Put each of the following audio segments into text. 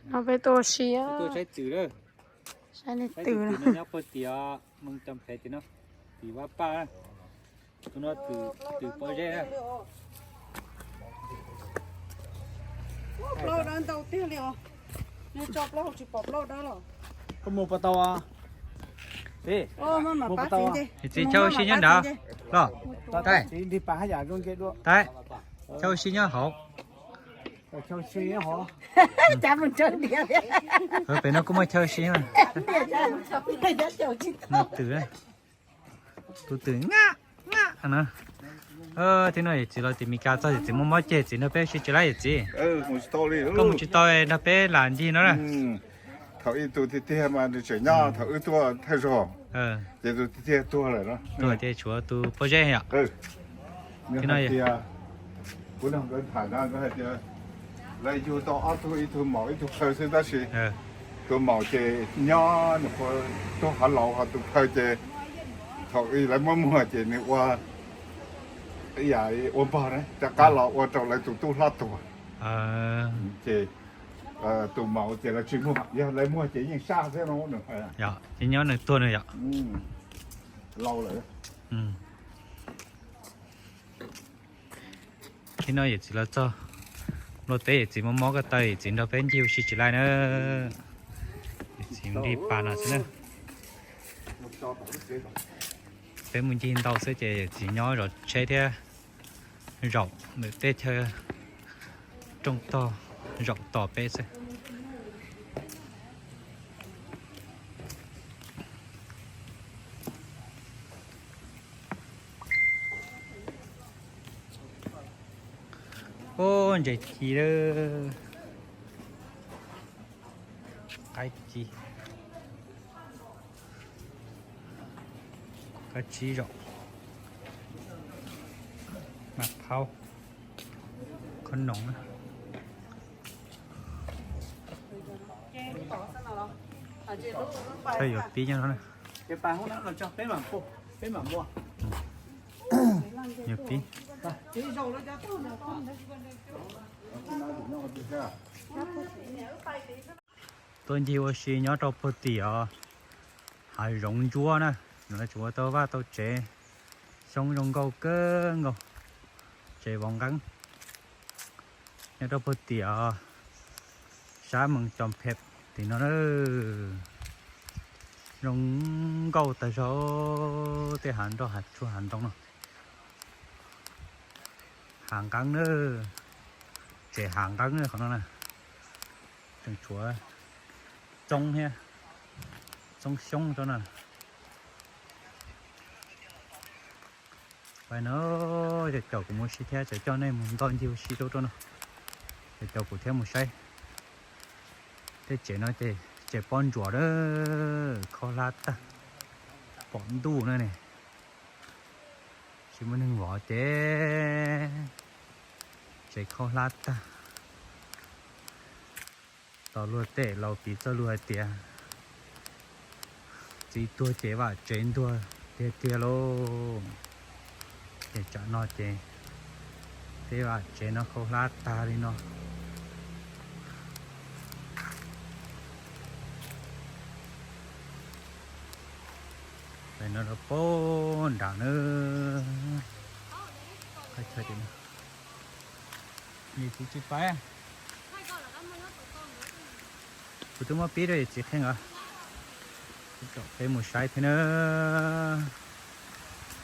No peb tuaj ua si, tuaj saib twm, saib leej twm no nyob puag tim, mus cov pem tim no, tim vaj paj, tus no twm pob zeb na. Plaub dawb ntau tiag li os. Nws tso plaub hau tsis pom plaub dawb los. Koj mus puas tau? Txiv, chaw ua si nyob nrad los. Tais, chaw ua si nyob hauv. Pem no kuj muaj chaw ua si. Twm, tus twm na. Thib no yawm txiv los tim Meskas txog, yawm txiv muaj mob ces txiv nrog peb ua si tsis laib yawm txiv. Koj mus tsis tau, nrog peb lam ncig no na. Thaum ib tug tiag tiag mas nws tseem nyob thaum wb tuaj thawj zaug, ces tus tiag tiag tuag lawm no. Tuag ces tshuav tus pob zeb yom. Thib no tias, kuv nug nkawd tham no nkawd hais tias lawv yug tau ob tug, ib tug maum ib tug phaw xwb tab sis tus maum ces nyob nws puas tuag qhov laus, ho tus phaw ces thaum lawv muab muag ces nws ua, ib yam ua npog na, rov qab los ua rau lawv tus tub hlob tuag. Ces tus maum ces lawv tsis muag, yog lawv muag ces yeej sab thiab no. Ces nyob nws tuag nws yom. Laus lawm. Thib no yawm txiv los txog Nplog teb, yawm txiv muaj mob ko taw, yawm txiv nrog peb ncig ua si tsis laib na. Yawm txiv nrig pas no xwb na. Peb mus ncig ntau xwb ces yawm txiv nyob zov tsheb thiab zaum ntawm tej chaw rooj tog zaum tos peb xwb. Ub, ntses ci lawm. Qaib ci, qaib tsib zaum, mas phaub, qhob noom na. Txhaj yuav pib nyob no na. Yuav pib. Tuaj ncig ua si nyob rau puag tim os hav zoov ntsuab na, no tseem ua tau vaj tau tsev, xyoob zoo nkauj kawg nkaus, tsev vov nqeeb. Nyob rau puag tim os sab Moos Cos Phem tim no na, zoo nkauj tag zog tej hav nroj hav tsuag hav ntoo no. Hav nqeeb na, tsev hav nqeeb na qhov no na. Tseem tshuav txoob thiab, txoob xyoob rau na. Pais no, cov caum kuv mus si thiab, cov coj nej mus ntoj ncig ua si rau rau no. Cov caum kuv thiab mus saib. Tej tsev no ces tsev pob ntsuam na, khaub hlab tag, pom ntuj na ne. Tsis muaj neeg vov ces tsev khaub hlab tag. Tos luag tej laus piv txoj lus hais tias txiv tuag ces vam tsev ntuag tiag tiag lauj. Ces tsam no ces tej vam tsev no khaub hlab tag li no. Pais no rau pem nram na. Tsis pais. Kuv twb muab pib rau yawm txiv qhia os. Peb mus saib thiab na.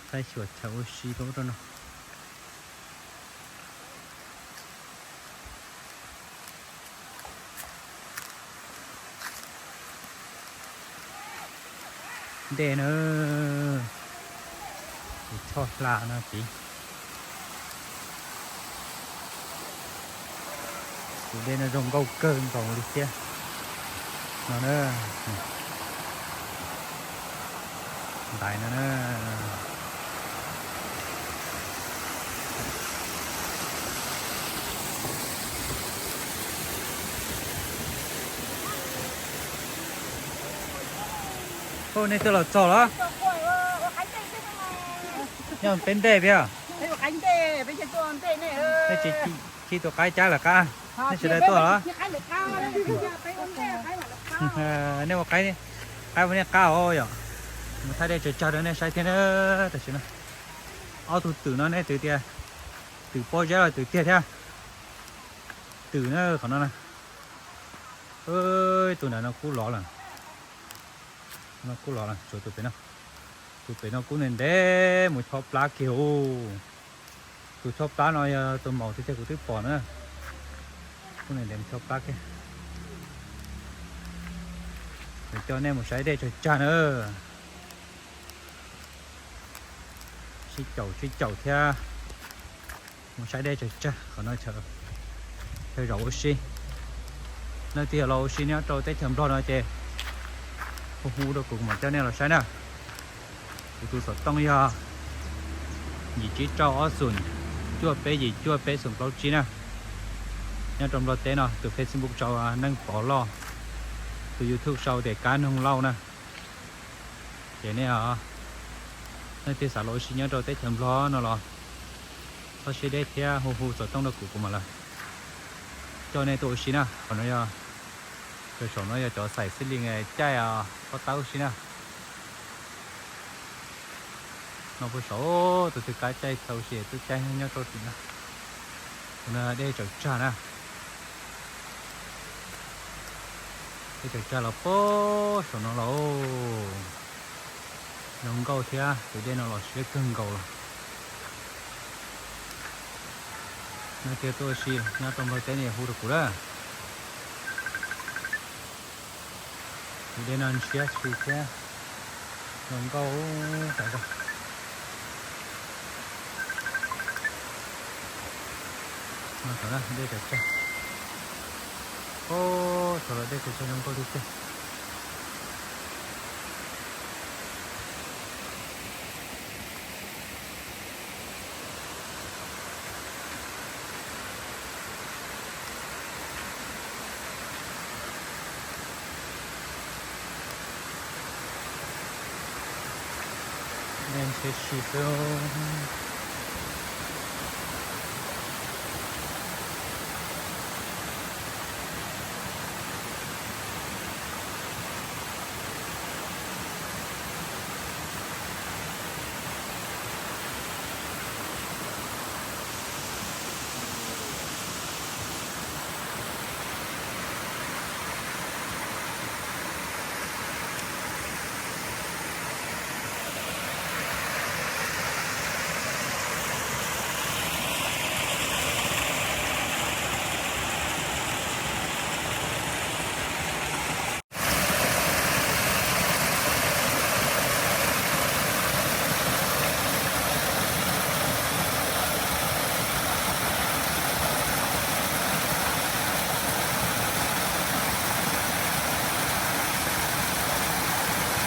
Saib xyuas chaw ua si rau rau no. Ntej na, tus choj hla no tid. Tus dej no zoo nkauj kawg nkaus li thiab no na. Ntais no na. Ub, nej twb los txog los? Nyob peb ntej peb. Nej tsis khi tus qaib cab lawm qab? Nej sawv daws tuaj los? Nej ua qaib, qaib ua nej qab os yom. Mus thaij dej tsawg tsag rau nej saib thiab na. Tam sim no ob tug twm no nej twv tias twm pob zeb los twm tiag thiab. Twm na qhov no na. Tus nram no kub lov lawm. No kub lov lawm, tshuav tus pem no. Tus pem no kub ntev ntev mus chob plab kiag ub. Tus chob plab no yog tus maum tiag tiag kuv twb pom na. Kub ntev ntev mus chob plab kiag. Coj nej mus saib dej tsawg tsag na. Sib caum sib caum thiab mus saib dej tsawg tsag qhov no. Chaw zaum ua si, leej twg los ua si nyob rau teb chaws Nplog no ces hu hu rau kuv, kuv mam coj nej los saib na. Kuv tus xov tooj yog yim tsib rau ob xoom cuaj peb yim cuaj peb xoom plaub tsib na. Nyob rau Nplog teb no, tus Facebook sau Neej Pov Lauj, tus YouTube sau tias Kab Noog Lauj na. Ces nej, leej twg xav los ua si nyob rau teb chaws Nplog no los txhob siab deb thiab hu hu xov tooj rau kuv, kuv mam li coj nej tuaj ua si na. Qhov no yog, saum no yog cov xaim xib li caij pob tawb ua si na. No puag saum tus twg kav caij tau ua si twb caij nyob rau tim no. Tus no dej tsawg tsag na. Dej tsawg tsag los puag saum no los. Zoo nkauj thiab, tus dej no los siab kawg nkaus los. Leej twg tuaj ua si nyob rau Nplog teb no hu rau kuv lawm. Tus dej no ntshiab si thiab zoo nkauj tas zog. No tod dej tsawg tsag. Ub, thaum los dej tsawg tsag zoo nkauj tiag tiag. Dej ntshiab si xwb.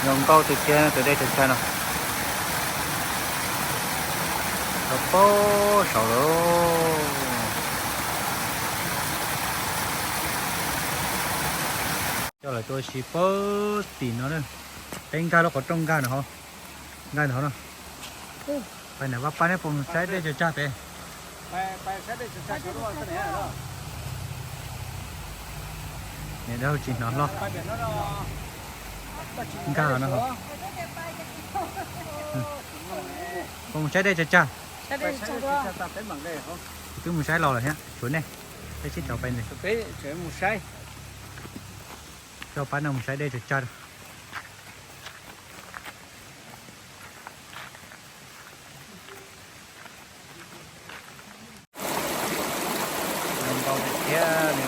Zoo nkauj tiag tiag tus dej tsawg tsag no. Rau puag saud lawm. Coj lawv tuaj ua si puag tim no na. Peb nkag lub qhov rooj nkag no, nkag no no. Pais nram vaj pab neb puas mus saib dej tsawg tsag pem. Niam dab tsis hnov hlo. Nkag no. Puas mus saib dej tsawg tsag? Kuv twb mus saib los lawm thiab, tshuav nej. Peb sib cog pais ntawd. Coj pab no mus saib dej tsawg tsag. Zoo nkauj tiag tiag li.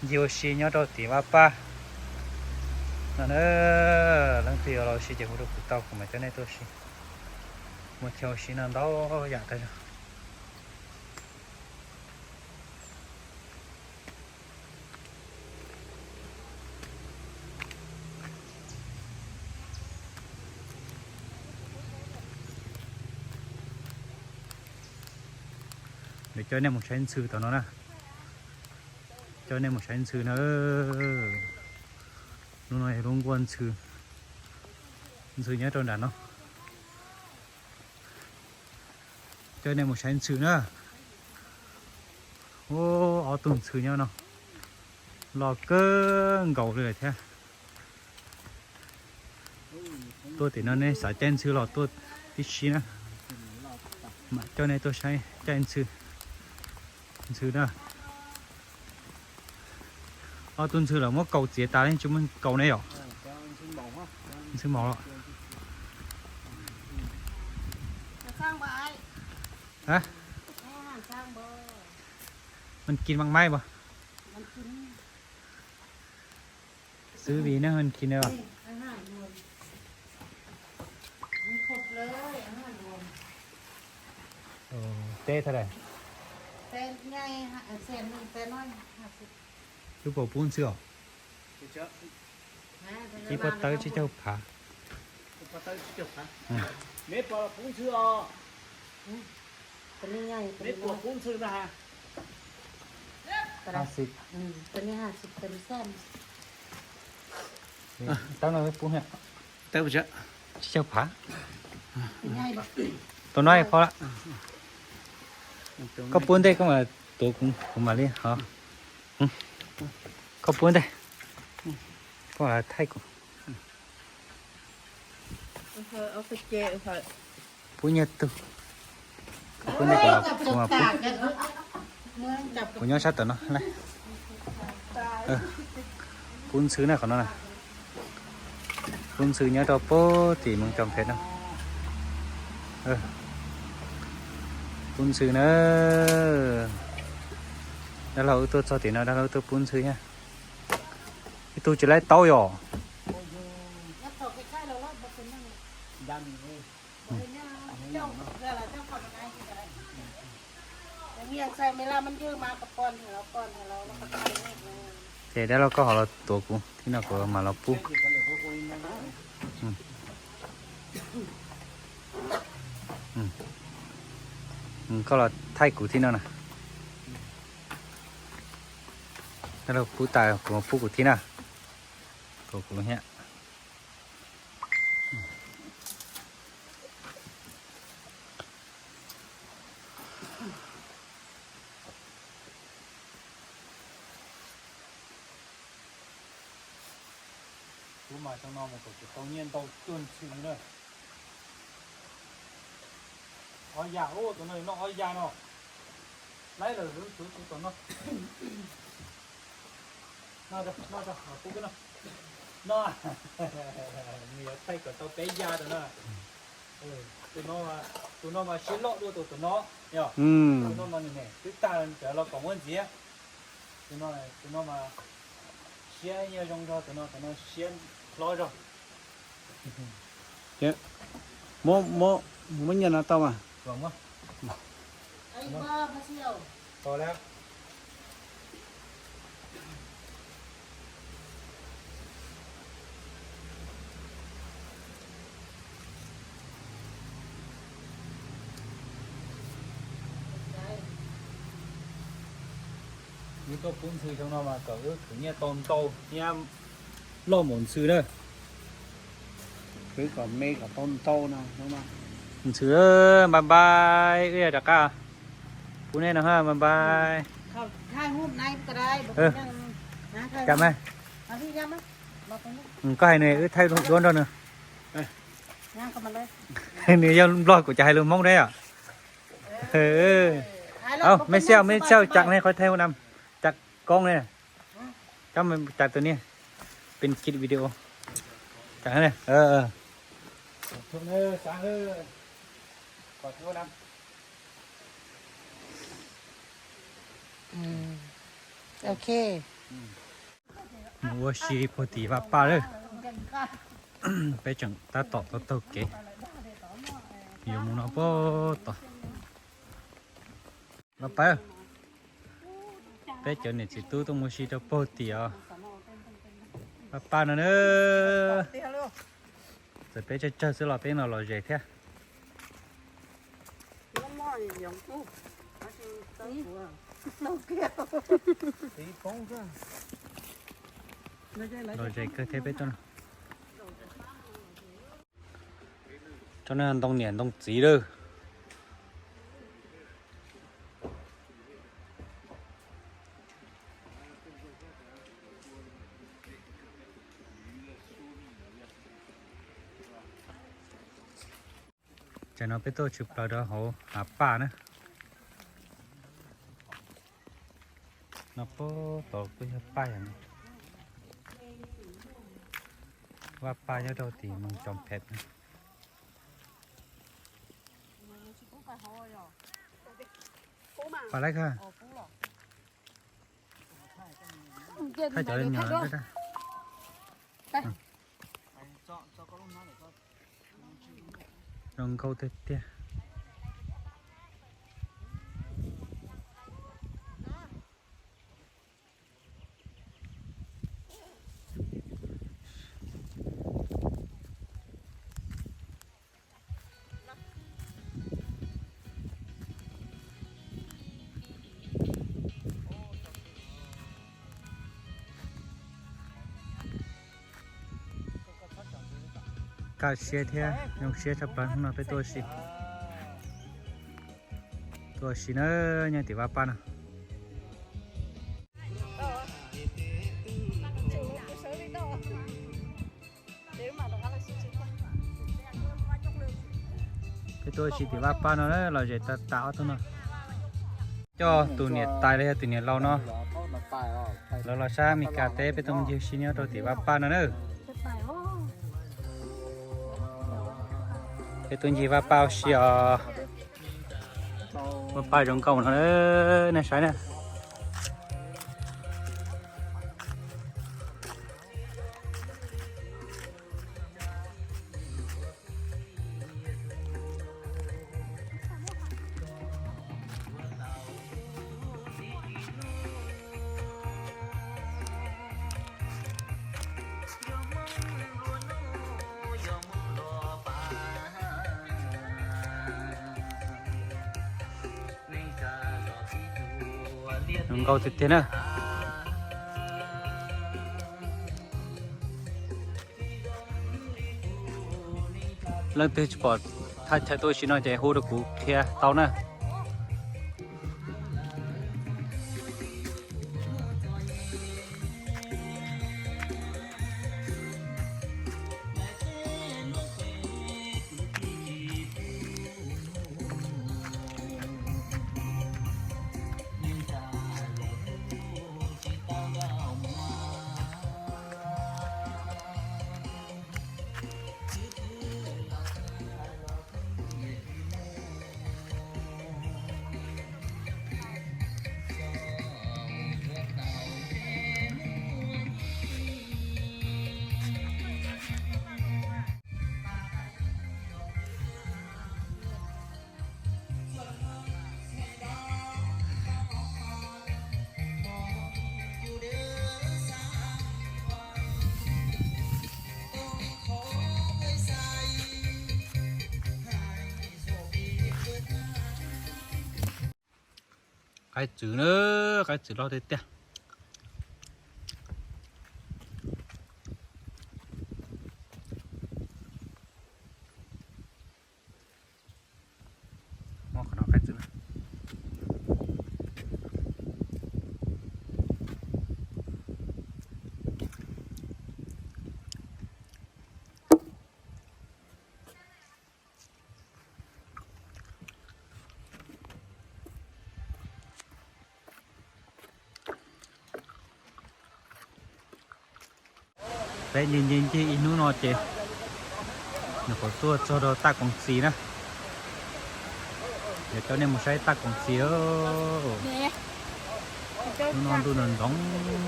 Ncig ua si nyob rau tim vaj pab no na. Leej twg yuav los ua si ces hu rau kuv tau, kuv mam coj nej tuaj ua si. Muaj chaw ua si no ntau yam tag zog. Lawv coj nej mus saib ntxhw tom no na. Coj nej mus saib ntxhw na. Lub no yog lub nkuaj ntxhw. Ntxhw nyob rau nram no. Coj nej mus saib ntxhw na. Ub, ob tug ntxhw nyob no. Loj kawg nkaus li lawm thiab. Tuaj tim no nej xav caij ntxhw los tuaj tib si na. Mam coj nej tuaj saib caij ntxhw. Ntxhw na. Ob tug ntxhw lawv muab kaus txiav tas li, tsis muaj kaus ne yom? Ntxhw maum los. Hả? Ăn kij maj maiv puas? Xwb vim nag ăn kij no. Teb thaum dais? Lub puas pub ntxhw os? Ib puas tawb tsib caug phav. Tawb no pub, tsib caug phav. Tus no phob lawm. Koj pub ntej koj mam tuav kuv, kuv mam li ho. Koj pub ntej, koj mam thaij kuv. Pub nyiaj tug. Pub ntej kuv, kuv mam pub. Kuv nyob sab tom no. Pub ntxhw na qhov no na. Pub ntxhw nyob rau pem tim Moos Cos Phem no. Pub ntxhw na. Dab laug wb tuaj txog tim no dab laug wb tuaj pub ntxhw thiab. Ib tug tsis laib taub yom. Ces dab laug koj ho los tuav kuv thiab no kuv mam los pub. Koj los thaij kuv thiab no na. Dab laug pub tas kuv pub kuv thiab na. Kuv kuv thiab. Kuv mas xyoo no mus kom tsis tau nyiaj ntau cuag ntxhw na. Ob yam, ub, tus no noj ob yam no. Laib lawm, tus tus tom no. Noj, noj, noj, pub koj noj. Noj, nws yuav thaij kom tau peb yam tus no. Tus no, tus no mas siab loj dua tus, tus no, yog. Tus no mas nws twb tag cov los kom muab ntxiv. Tus no, tus no mas siab yog zoo zog, tus no, tus no siab hlob zog. Muab, muab, muab nyiaj no tau mas. Wb tuaj pub ntxhw xyoo no mas kom wb khwv nyiaj tau ntau thiab loj npaum ntxhw na. Khwv kom me kom tau ntau no. Ntxhw, bye bye, wb rov qab pub nej no ha, bye bye. Koj hais nws wb thaij duab nrog nws. Nws yog Nplog kuv cov hais lus Hmoob thiab yom. Mej xyaum, mej xyaum, cam ne qhov thaij hu nam, cam koob ne, cam tus niag pin kit video. Cam ne. Ok. Mus ua si puag tim Vaj Paj lawm. Peb tseem tab tom taug taug kev yuav mus no puag tom Vaj Paj. Peb cov niam txiv tub tuaj mus ua si rau puag tim Vaj Paj no na. Txawm peb tsawg tsawg xwb los peb no los ze thiab. Los ze kawg thiab peb tuaj no. Rau nej ntoo niam ntoo txiv lawm. Tsam no peb tuaj tshwm plaws rau hauv hav paj na. No puag tod kuj yog paj yom. Vaj paj nyob rau tim Moos Coo Phem na. Paj laib kawg. Thaij cov me nyuam. Zoo nkauj tiag tiag. Kaj siab thiab zoo siab tshaj plaws hnub no peb tuaj ua si. Tuaj ua si na, nyob tim vaj paj no. Peb tuaj ua si tim vaj paj no na, los zem tas tas ob tug no. Coj tus niam tais los yog tus niam laus no, lawv los sab Amelikas teb, peb tuaj ncig ua si nyob rau tim vaj paj no na. Peb tuaj ncig vaj paj ua si os. Vaj paj zoo nkauj no, nej saib na. Zoo nkauj tiag tiag na. Leej twg tsis pom thaj chaw tuaj ua si no ces hu rau kuv qhia tau na. Qaib txwv na, qaib txwv loj tiag tiag. Muab qhov no qaib txwv na. Peb ncig ncig ncig ib hnub no ces nyuam qhuav tuaj txog rau Taj Koom Txi na. Yog coj nej mus saib Taj Koom Txi. Hnub no ntuj ntoos ntoos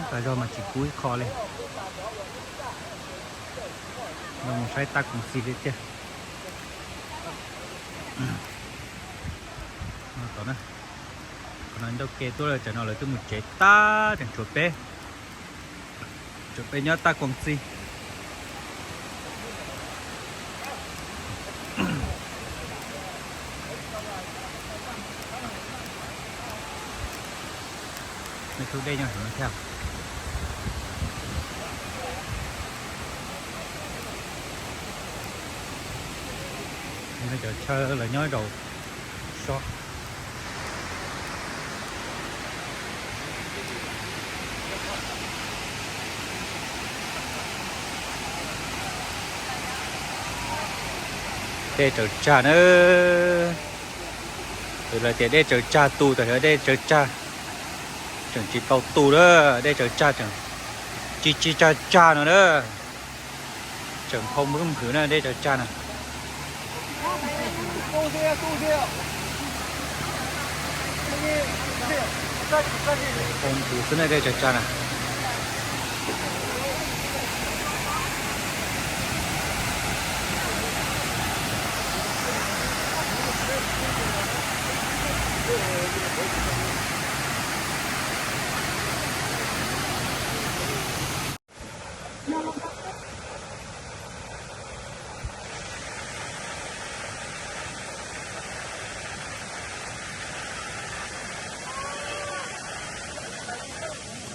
tas zog mas tsis kub ib qho li. Los mus saib Taj Koom Txi li tiag. Tom no ncauj ke tuaj lawm, tam no lawv twb mus tsev tag, tseem tshuav peb, tshuav peb nyob Taj Koom Txi. Nej tus dej nyob hauv no thiab. Cov chaw lawv nyob zaum sob. Dej tsaws tsag na. Lawv tias dej tsaws tsag tu, tam sim no dej tsaws tsag, tseem tsis tau tu na, dej tsaws tsag tseem tsis tsis tsag tsag no na. Tseem phoo mab hwv na, dej tsaws tsag na. Phoo kuv xwb na, dej tsaws tsag na.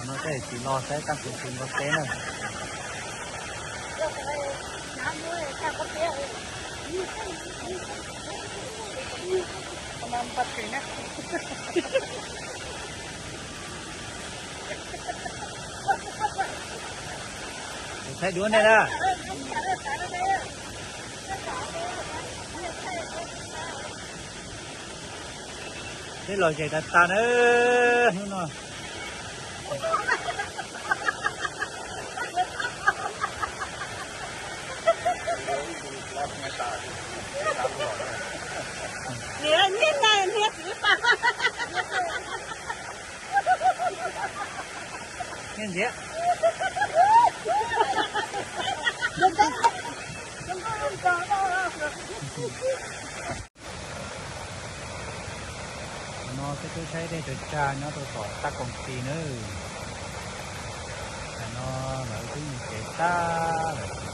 No tej tsis los saib tag kuv tsis nkaus teb na. Saib duab nej na. Teb los zes tas tas na hnub no. Niaj ntxiv. Tam no peb twb saib dej tsaws tsag nyob rau tom tab koom tis nawb. Tam no lawv twb mus tsev tag lawm.